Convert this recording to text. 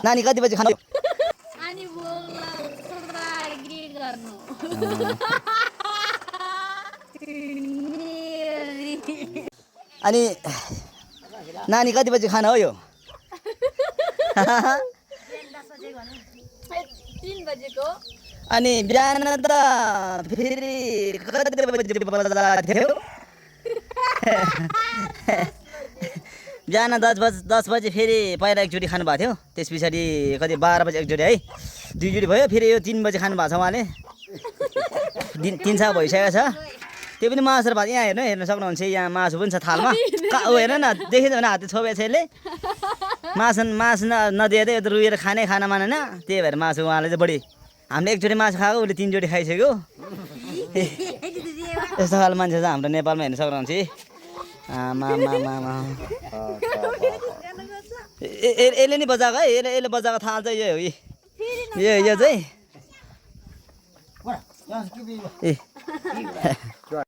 नानी कति बजी खानु अनि ग्रिल गर्नु अनि नानी कति बजी खाना हो यो 3 बजेको अनि बिहान त फेरि कति बजी थियो बिहान 10 बजी फेरि पहिला एकचोटि खानु भएको थियो त्यस पछाडि कति 12 बजी एकचोटि है दुईचोटि भयो फेरि यो 3 बजी खानु भएको छ उहाँले 3 सा भइसकेको छ त्यो पनि मासु र भात यहाँ हेर्न सक्नुहुन्छ यहाँ मासु पनि छ थालमा हेर्न न देखिन्छ भने हात छोपे छ यसले मासु नदिएर यो त रुएर खाने खाना मानेन त्यही भएर मासु उहाँले चाहिँ बढी हामीले एकचोटि मासु खाएको उसले 3 चोटि खाइसक्यो यस्तो खालको मान्छे चाहिँ हाम्रो नेपालमा हेर्न सक्नुहुन्छ यसले नि बजाएको है यसले बजाएको थाल चाहिँ यो हो यो चाहिँ